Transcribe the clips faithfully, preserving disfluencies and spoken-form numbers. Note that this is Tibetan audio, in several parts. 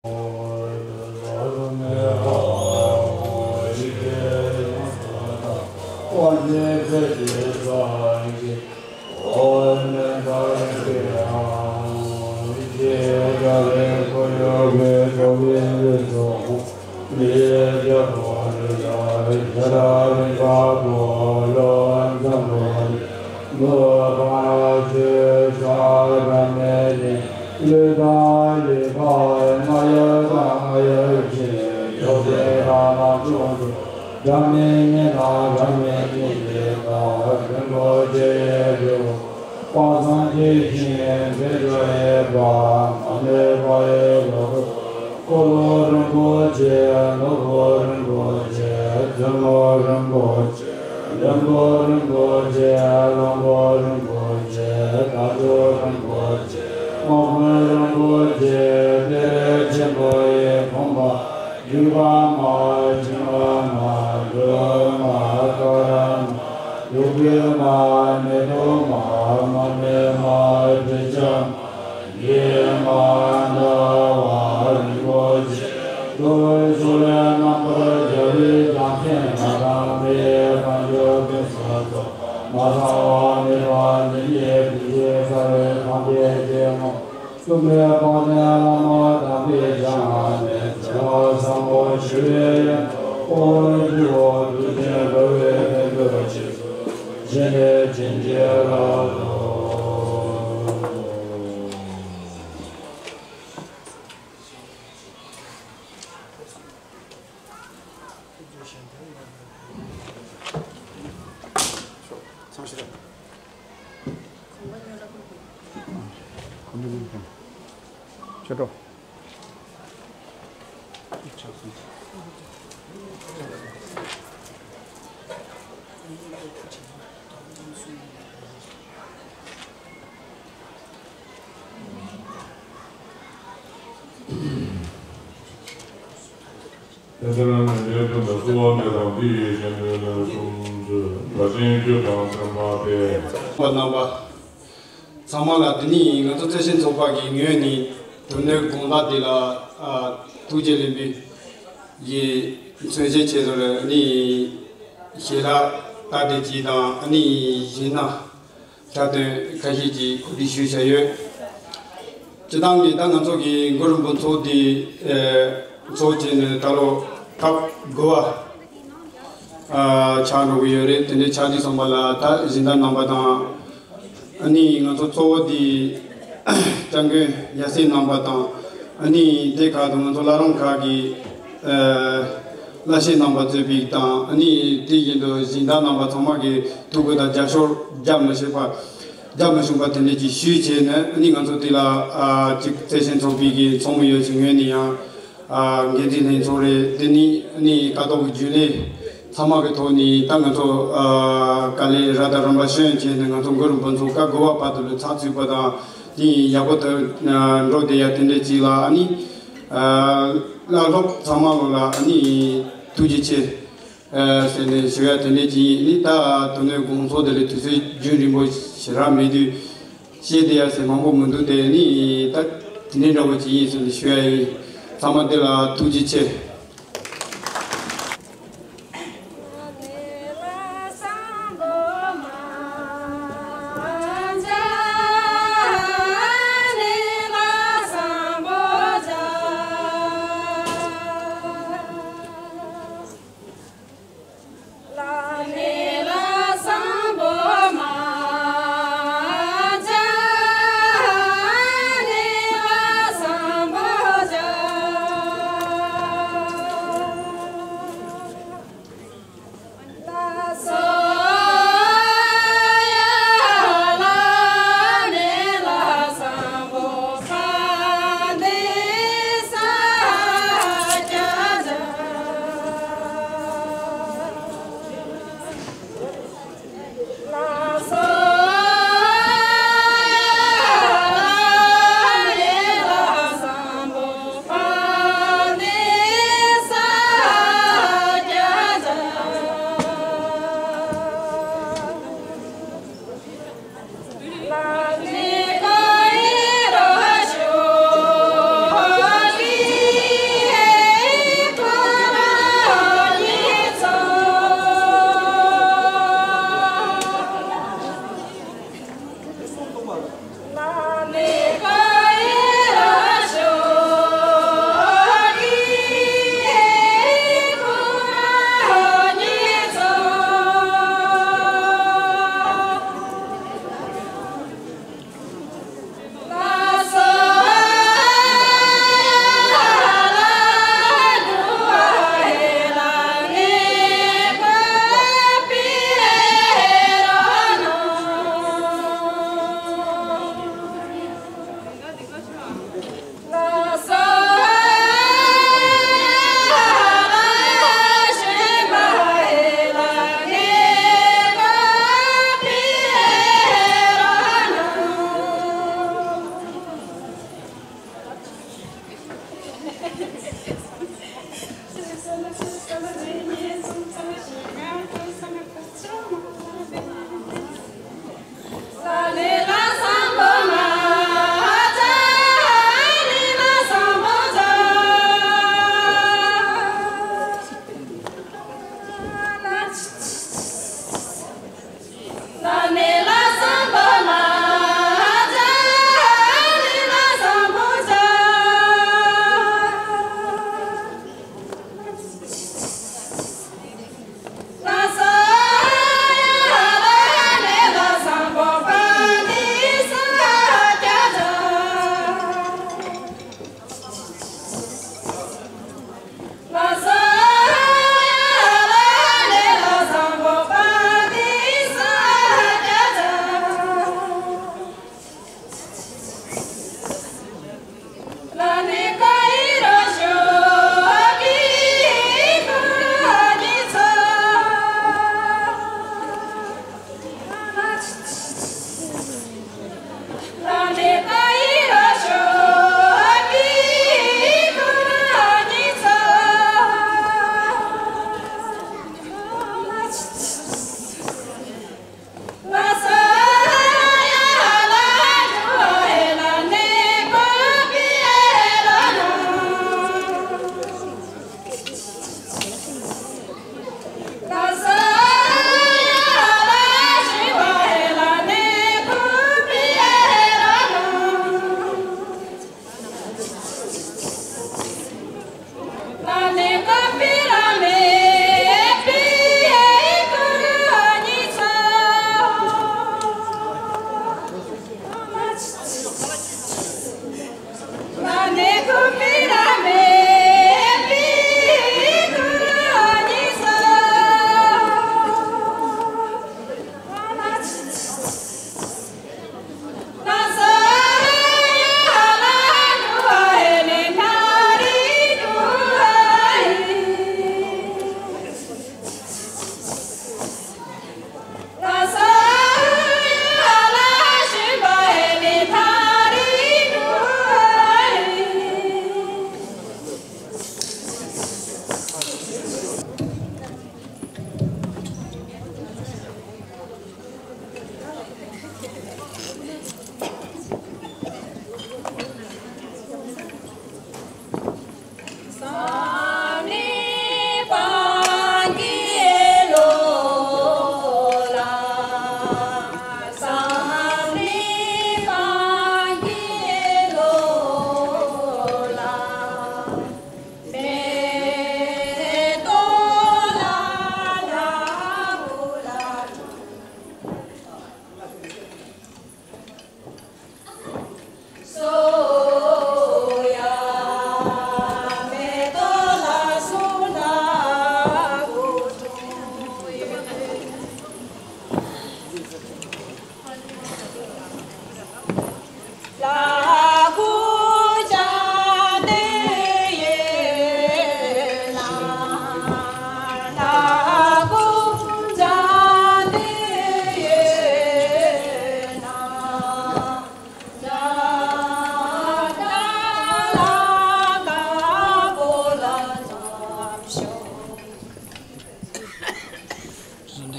དཔག་བསམ་དེ་བཞིན་དཔལ་འབྱོར་ཡོད་པ་མ་ལུས་པ་ཡི་ལོ་ཏོག་འཁོར་ལོ་རིན་པོ་ཆེ་ནོར་བུ་རིན་པོ་ཆེ་བཙུན་མོ་རིན་པོ་ཆེ་བློན་པོ་རིན་པོ་ཆེ་བློན་པོ་རིན་པོ་ཆེ་དར་ལྕོག་རིན་པོ་ཆེ་དམག་དཔོན་རིན་པོ་ཆེ་གཏེར་རིགས་ཆེན་པོ་ཡི་ཕོངས་པ། རྒྱུ་བ་མ་བྱིན་བ་མ་འགྲོ་མ་ཀ་ར་མ་ཡུག་གུ་མ་མེ་ཏོག་མ་མ་མེ་མ་དྲི་ཆབ་མ་ཡེ་མ་ཟླ་བ་རིན་པོ་ཆེ་ཏུ་ཤུ་ལས་རྣམ་པར་རྒྱལ་བའི་ལམ་ཁྱེད་མ་དང་མེད་དང་འཇོག་གི་སོ་སོ་མ་ཚང་བ་མེད་པ་འདི་ཉིད་དུ་ཡེ་ས་བའི་ཐམས་ཅད་ཀྱི་མོ། སུམ་པའི་དཔག་ཆེན་བླ་མ་དམ་པའི་ཞལ་སྔ་ནས་བྱེ་བ་བཟང་པོ་ཞི་བའི་ཡོན་ཏན་ཨོ་རྒྱུ་འོ་དུ་ཅན་འགྲོ་བའི་ཕན་ཐོགས་ཆེད་དུ་བཞེས་ནས་བྱིན་གྱིས་བརླབ་ཏོ། ཆོས་གྲོགས། དེ་ལྟར་ནི་ལས་དོན་དང་གསོལ་བ་འདེབས་དང་འདི་ཡི་གཞན་དོན་ལ་གསུམ་མཛོད་སྒྲ་གཅན་གཅོད་དང་ཚེར་མ་སྟེ། པ་རྣམ་པ་ཚང་མ་ལ་དེ་ནི་ང་ཚོ་བརྩེ་ཆེན་ཚོགས་པ་གི་ངོས་ནས་དོན་གནད་དགོངས་དག་འདི་ལ་ཨ་ཐུགས་རྗེ་ལེགས་འབུལ་གྱི་མཚོན་བྱེད་ཆེད་དུ་ནི་ཞལ་ལག་ད་དེ་གཅིག་དང་ནི་གཞན་ན། ད་དོན་ཁ་ཤས་ཀྱིས་གོ་སྒྲིག་ཞུས་བྱས་ཡོད། སྤྱི་བཏང་གི་ད་ང་ཚོ་གི་གུ་རུ་འབུམ་ཚོགས་འདི་ཚོགས་བྱས་ནས་ད་ལོ་སྐབས་དགུ་པ་ཆགས་འགྲོ་གི་ཡོད་རེད། དེ་འདྲའི་ཆགས་དུས་ཙམ་པ་ལ་ད་སྦྱིན་བདག་རྣམ་པ་དང་ཨ་ནི་ང་ཚོ་གཙོ་བོ་འདི་སྐྱབས་མགོན་ཡབ་སྲས་རྣམ་པ་དང་ཨ་ནི་དེ་ཁག་ཏུ་ང་ཚོ་བླ་རུང་ཁག་གི་ཨ་བླ་ཆེན་རྣམ་པ་གཙོས་པའི་དང་ཨ་ནི་དེ་བཞིན་དུ་སྦྱིན་བདག་རྣམ་པ་ཚང་མ་གི་ཐུགས་ཁུར་དང་རྒྱབ་སྐྱོར་རྒྱབ་མ་ཞུས་པ་རྒྱབ་མ་ཞུས་པ་དེ་འདྲས་ཅིག་ཞུས་བྱས་ནས་ཨ་ནི་ང་ཚོ་དེ་ལ་ཨ་ཅིག་བརྩེ་ཆེན་ཚོགས་པའི་གི་ཚོགས་མི་ཡོངས་ཀྱི་ངོས་ནས་ཡང་ཨ་འགན་འཛིན་ལྷན་ཚོགས་རེད། དེ་ནི་ཨ་ནི་ཀ་ཐོག་གི་རྒྱུན་ལས་ཚང་མ་གི་ཐོག་ནས་ད་ང་ཚོ་ཨ་དཀའ་ལས་ར་དང་རིམ་པ་བྱོན་བྱས་ནས་ང་ཚོ་གུ་རུ་འབུམ་ཚོགས་སྐབས་དགུ་པ་བར་དུ་ལ་ཚགས་ཚུད་པ་དང་དེ་ཡག་པོ་དུ་འགྲོ་བསྡད་ཡ་དེ་འདྲས་ཅིག་ལ་ཨ་ནི་ཨ་བླ་སློབ་ཚང་མ་ལོ་ལ་ཨ་ནི་ཐུགས་རྗེ་ཆེ། ཟེར་ནས་ཞུ་ཡ་དེ་འདྲས་ཅིག་ཡིན། ནི་ད་དོན་དངོས་དགོང་ཚོགས་དེ་ལས་དུས་ཚོད་རྒྱུན་རིང་པོ་ཞེ་དྲག་མེད་དུས་བཤད་བསྡད་ཡ་ཟེར་མང་པོ་མི་འདུག་དེ་ནི་ད་དེ་འདྲས་འདྲ་པོ་ཅིག་ཡིན་ཟེར་ནས་ཞུ་ཡ་ཡིན། ཚང་མ་དེ་ལ་ཐུགས་རྗེ་ཆེ།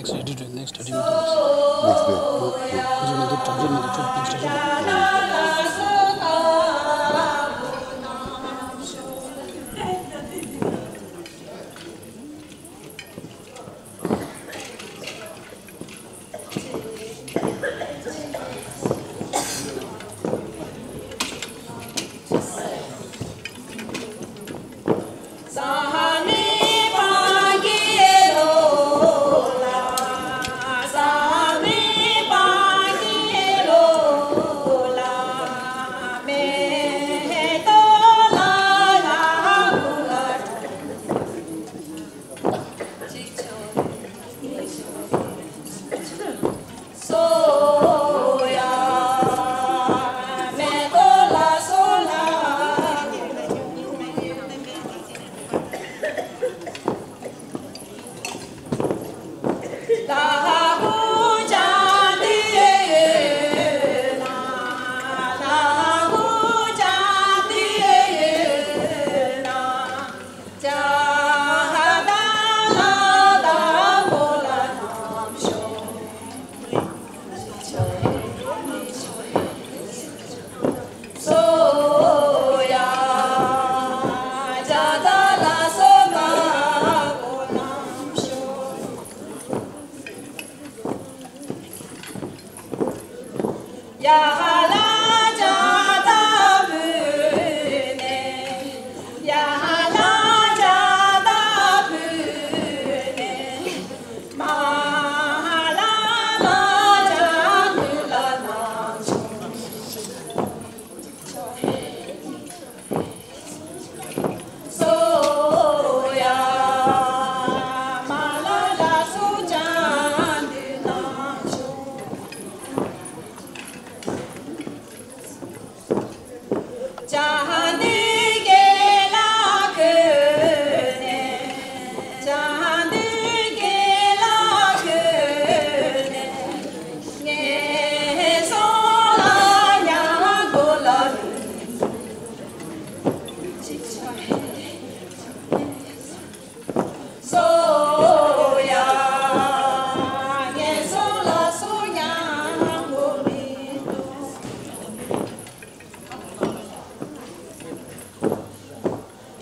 Next ready to next ready. Next day. Next day. Next ready.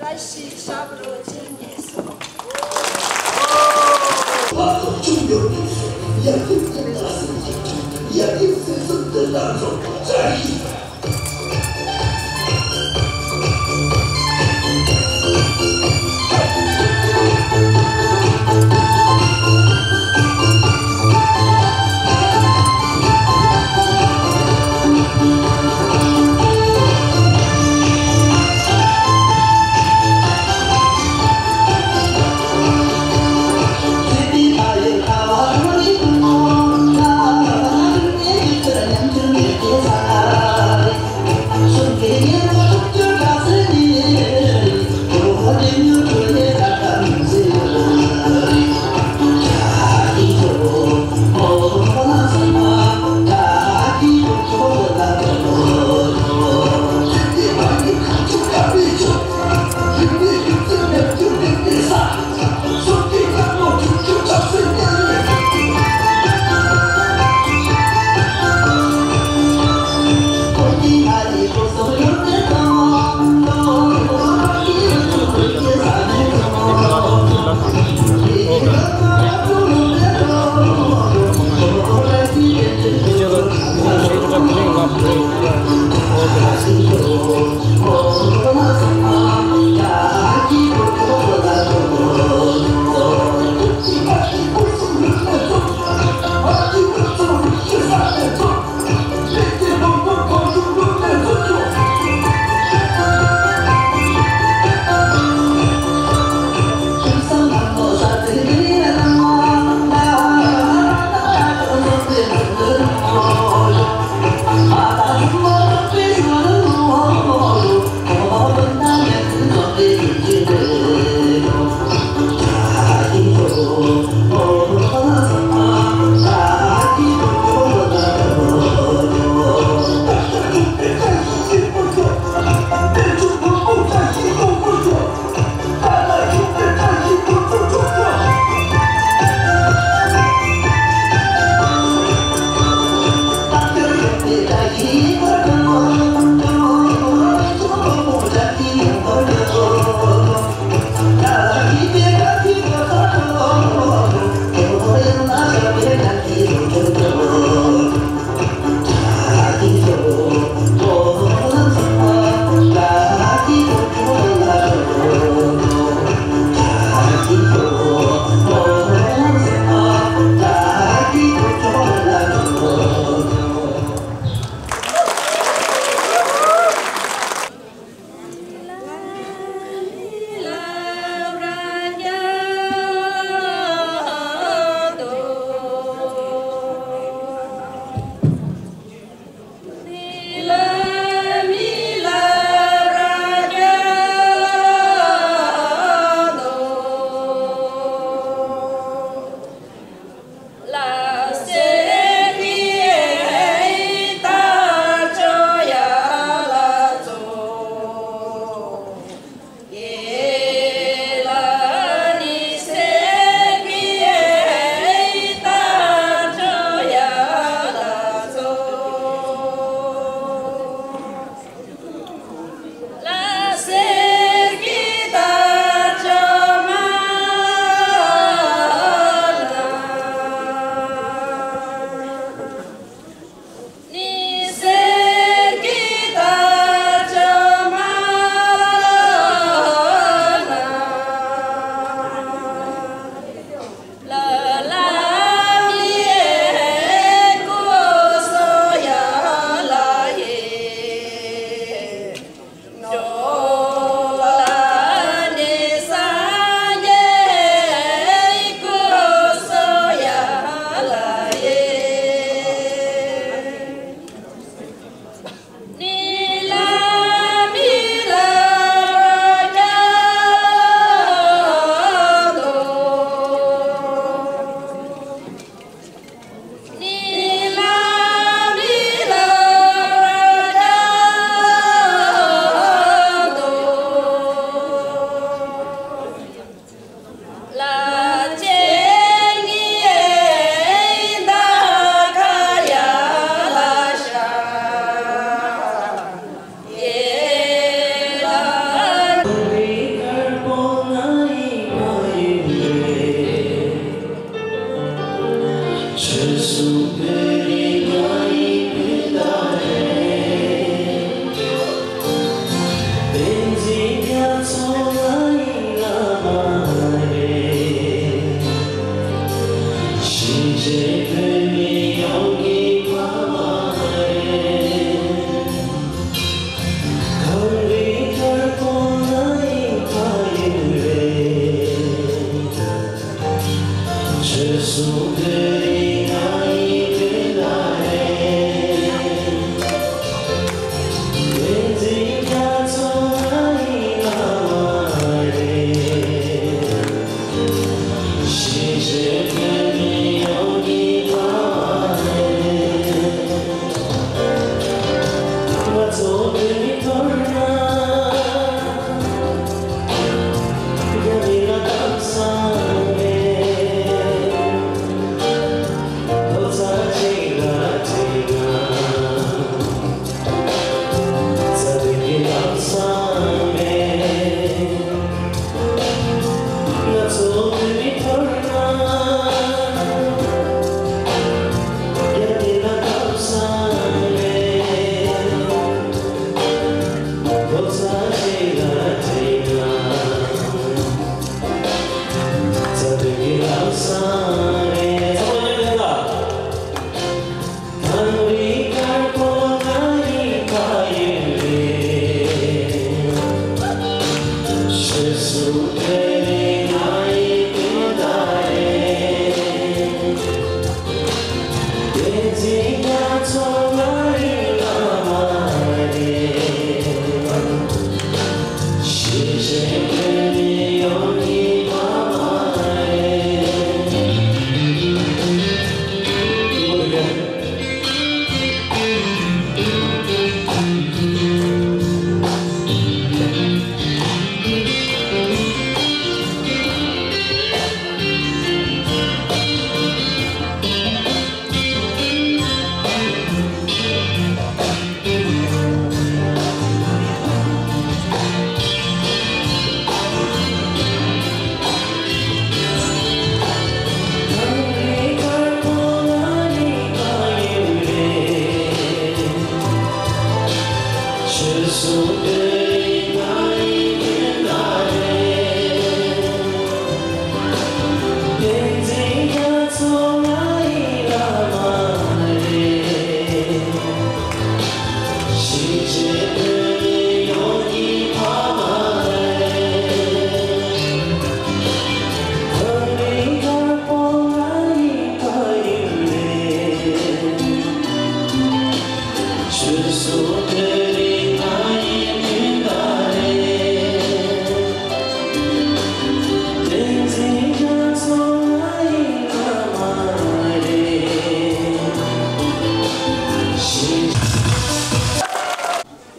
བཀྲ་ཤིས་ཞབས་བྲོ་ཅན་ཉེས་སོ།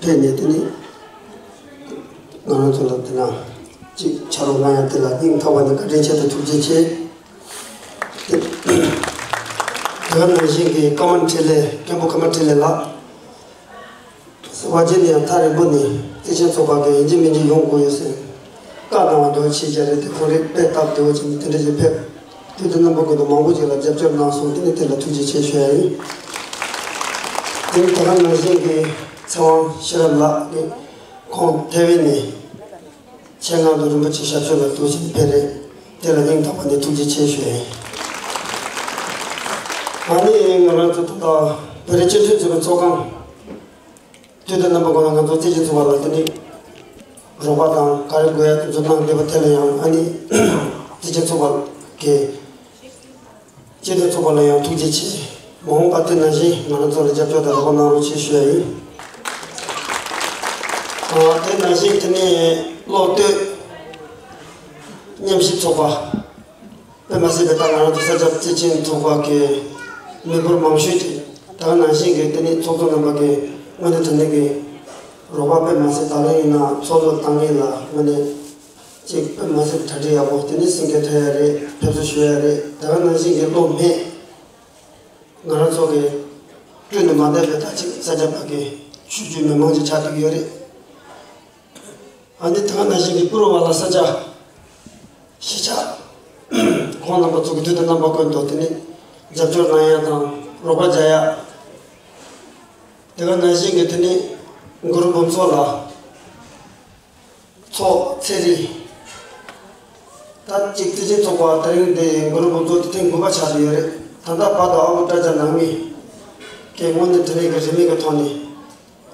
དེ་ནས་དེ་ནི་ང་རང་ཚོ་ལ་དེ་ན་ཅིག་ཕྱག་རོགས་གནང་ཡ་དེ་ལ་སྙིང་ཐག་པ་ནས་བཀའ་དྲིན་ཆེ་དང་ཐུགས་རྗེ་ཆེ། དེ་དེ་ག་ནང་བཞིན་གྱི་ཀརྨ་འཕྲིན་ལས། མཁན་པོ་ཀརྨ་འཕྲིན་ལས་ལགས། ཟེར་བ་བརྒྱུད་ནས་ཡང་ཐག་རིང་པོ་ནས་བརྩེ་ཆེན་ཚོགས་པ་གི་ཡིན་གཅིག་མིན་གཅིག་ཡོང་དགོས་ཡོད་ཟེར། བཀའ་གནང་བ་འདྲ་བོ་བྱས་བཞག་རེད་དེ། ཁོང་རེ་དཔེ་སྟབས་བདེ་བོ་བྱས་ནས་དེ་འདྲ་ཞིག་ཕེབས། དུས་དང་རྣམ་པ་ཀུན་ཏུ་མང་པོ་ཅིག་ལ་རྒྱབ་སྐྱོར་གནང་སོང་། དེ་ནི་དེ་ལ་ཐུགས་རྗེ་ཆེ་ཞུ་ཡ་ཡིན། དེ་ནི་དེ་ག་ནང་བཞིན་གྱི་ཚེ་དབང་ཤེས་རབ་ལགས་ནི་ཁོང་ཐེ་ཝན་ནས་ཆེད་མངགས་ཏུ་རིན་པོ་ཆེ་ཞབས་ཕྱི་ལ་འདུག་ཕྱིན་ཕེབས་རེད། དེ་ལ་སྙིང་ཐག་པ་ནས་ཐུགས་རྗེ་ཆེ་ཞུ་ཡ་ཡིན། ཨ་ནི་ང་རང་ཚོ་ད་ལྟ་བོད་རིགས་སྤྱི་མཐུན་ཚོགས་པའི་ཚོགས་ཁང་། དུས་དང་རྣམ་པ་ཀུན་ལ་ང་ཚོ་བརྩེ་ཆེན་ཚོགས་པ་ལ་དེ་ནི་རོགས་པ་དང་ག་རེ་དགོས་ཡ་དེ་ཚོ་གནང་བསྡད་པ་དེ་ལ་ཡང་། ཨ་ནི་བརྩེ་ཆེན་ཚོགས་པ་གི་སྤྱི་མཐུན་ཚོགས་པ་ལ་ཡང་ཐུགས་རྗེ་ཆེ། མ་འོངས་པ་དེ་ནང་བཞིན་ང་རང་ཚོ་ལ་རྒྱབ་སྐྱོར་དང་རོགས་པ་གནང་རོགས་ཞེས་ཞུ་ཡ་ཡིན། ཨ། དེ་ནང་བཞིན་དེ་ནི་བློ་གཏོད་མཉམ་ཞིབ་ཚོགས་པ། དཔེ་མ་སྲིད་པའི་ད་ང་རང་ཚོ་ས་སྐྱ་བརྩེ་ཆེན་ཚོགས་པ་གི་མི་འབོར་མང་ཤོས་ཀྱི་ད་ག་ནང་བཞིན་གྱི་དེ་ནི་ཚོགས་གཙོ་རྣམ་པ་གི་དངོས་གནས་དྲང་གནས་ཀྱི་རོགས་པ། དཔེ་མ་སྲིད་ད་རེས་ཡིན་ན་ཚོགས་གཙོ་བཏང་མཁན་ལ་དངོས་གནས་ཅིག་དཔེ་མ་སྲིད་གྲ་སྒྲིག་ཡག་པོ། དེ་ནི་སེང་གེ་འཕྲད་ཡ་རེད། ཕེབས་བསུ་ཞུ་ཡ་རེད། ད་ག་ནང་བཞིན་གྱི་བློ་མེད་ང་རང་ཚོ་གི་སྤྲོད་ནས་མ་བསྡད་པའི་ད་ཅིག་ས་སྐྱ་པ་གི་ཆོས་བརྒྱུད་མི་མང་ཅིག་ཆགས་བསྡད་ཀྱི་ཡོད་རེད། ཨ་ནི་དེ་ག་ནང་བཞིན་གྱི་པུ་རུ་བ་ལ་ས་སྐྱ་གཞིས་ཆགས་ཁོང་རྣམ་པ་ཚོ་གི་དུས་དང་རྣམ་པ་ཀུན་ཏུ་དེ་ནི་རྒྱབ་སྐྱོར་གནང་ཡ་དང་རོགས་པ་རྒྱག་ཡ། དེ་ག་ནང་བཞིན་གྱི་དེ་ནི་གུ་རུ་འབུམ་ཚོགས་ལ་ཚོགས་ཚེ་རིང་། ད་ཅིག་བརྩེ་ཆེན་ཚོགས་པ་དེ་རིང་འདི་གུ་རུ་འབུམ་ཚོགས་དེ་ཐེངས་དགུ་པ་ཆགས་བསྡད་ཡོད་རེད། ད་ལྟ་བར་དུ་ཨ་ཁུ་བཀྲ་རྒྱ་ནང་མི་གི་དངོས་གནས་དྲང་གནས་ཀྱི་རིན་མེད་ཀྱི་ཐོག་ནས་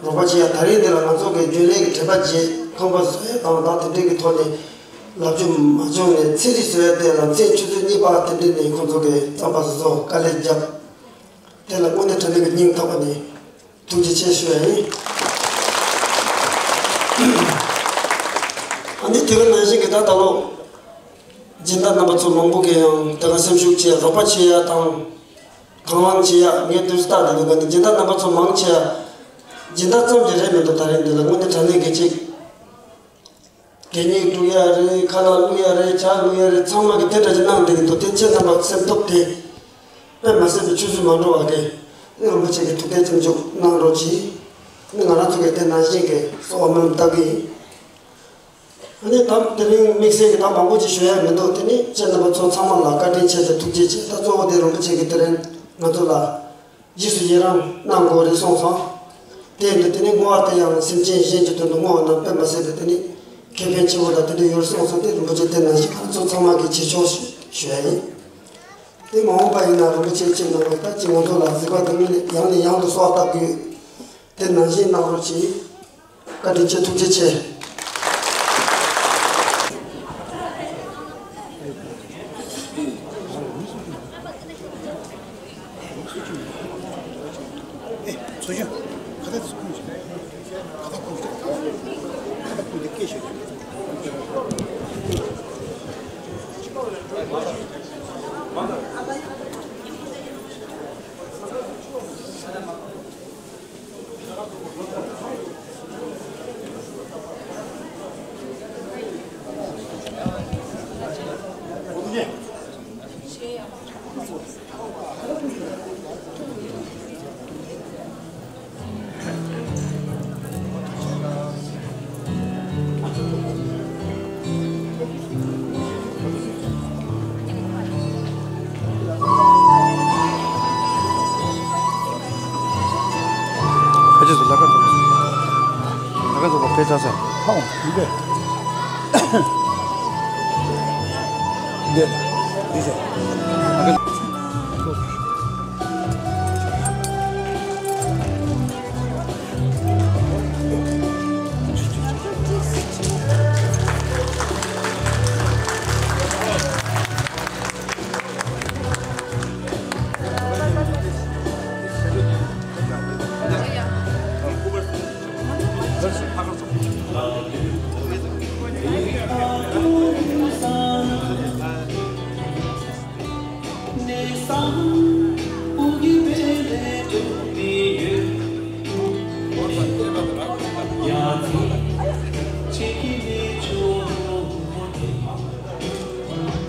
རོགས་པ་བྱེད་ཡ། ད་རེས་འདི་ལ་ང་ཚོ་གི་རྒྱུན་ལས་ཀྱི་དྲན་པ་བརྗེད། ཁང་པ་བཟོ་ཡ་དང་ད་དེ་འདྲའི་གི་ཐོག་ནས་ལབ་རྒྱུ་མ་བྱུང་ནས་ཚེ་རིང་བཟོ་ཡ་དེ་ལ་མཚན་ཆུ་ཚོད་གཉིས་པ་དེ་འདྲ་ནས་ཁོང་ཚོ་གི་རྩམ་པ་བཟོ་བཟོ་དཀའ་ལས་བརྒྱབ། དེ་ལ་དངོས་གནས་དྲང་གནས་ཀྱི་སྙིང་ཐག་པ་ནས་ཐུགས་རྗེ་ཆེ་ཞུ་ཡ་ཡིན། ཨ་ནི་དེ་ག་ནང་བཞིན་གྱི་ད་ལྟ་ལོ་སྦྱིན་བདག་རྣམ་པ་ཚོ་མང་པོ་གིས་ཡང་དེ་ག་སེམས་ཤུགས་ཆེ་རོགས་པ་བྱེད་ཡ་དང་དང་བླངས་བྱེད་ཡ། ངས་དུས་སུ་ལྟ་དེ་འདུག་ག་ནི་སྦྱིན་བདག་རྣམ་པ་ཚོ་མང་ཆེ་སྦྱིན་བདག་ཙམ་གྱི་རེད་མི་འདུག་ད་རེས་འདི་ལ་དངོས་གནས་དྲང་གནས་གལ་ཆེ། གད་སྙིགས་སྒྲུག་ཡ་རེད། ཁ་ལག་བླུག་ཡ་རེད། ཇ་བླུག་ཡ་རེད། ཚང་མ་གི་དེ་འདྲ་ཅིག་གནང་བསྡད་ཀྱི་འདུག་དེ་ཁྱེད་རྣམ་པ་སེམས་སྟོབས་དེ་དཔེ་མ་སྲིད་པའི་ཆུད་ཟོས་མ་འགྲོ་བ་དེ་ནི་རིན་པོ་ཆེ་གི་ཐུགས་རྟེན་ཅིག་འཇོག་གནང་རོགས་གྱིས། ནི་ང་རང་ཚོ་གི་དེ་ནང་བཞིན་གྱི་གསོལ་བ་སྨོན་ལམ་བཏབ་ཀྱི་ཡིན། ཨ་ནི་ད་དེ་རིང་དམིགས་བསལ་གྱི་ད་མང་པོ་ཅིག་ཞུ་ཡ་མི་འདུག་དེ་ནི་ཁྱེད་རྣམ་པ་ཚོ་ཚང་མ་ལ་བཀའ་དྲིན་ཆེ་དང་ཐུགས་རྗེ་ཆེ། ད་གཙོ་བོ་དེ་རིན་པོ་ཆེ་གི་དེ་རིང་ང་ཚོ་ལ་རྗེས་སུ་ཡི་རང་གནང་དགོས་རེད་གསུངས་སོང་། དེ་ཡིན་དུས་དེ་ནི་བསྔོ་བ་དེ་ཡང་སེམས་ཅན་གཞན་གྱི་དོན་དུ་བསྔོ་བ་ན་དཔེ་མ་སྲིད་པའི་དེ་ནི་ཁེ་ཕན་ཆེ་བོ་དང་དེ་འདྲ་ཡོད་གསུངས་སོང་། དེ་རིན་པོ་ཆེ་དེ་ནང་བཞིན་ང་ཚོ་ཚང་མ་གིས་བྱེད་ཆོག་ཞུ་ཞུ་ཡ་ཡིན། དེ་མ་འོངས་པ་ཡིན་ན་རིན་པོ་ཆེ་ཁྱེད་རྣམ་པ་ད་ཅི་ང་ཚོ་ལ་གཟིགས་པ་དང་ནི་ཡང་ནས་ཡང་དུ་གསོལ་བ་བཏབ་དགོས། དེ་ནང་བཞིན་གནང་རོགས་གྱིས། བཀའ་དྲིན་ཆེ། ཐུགས་རྗེ་ཆེ། དཔེ་ཆ་ས། ཧང་། འདི། འདི། འདི་ཟེར།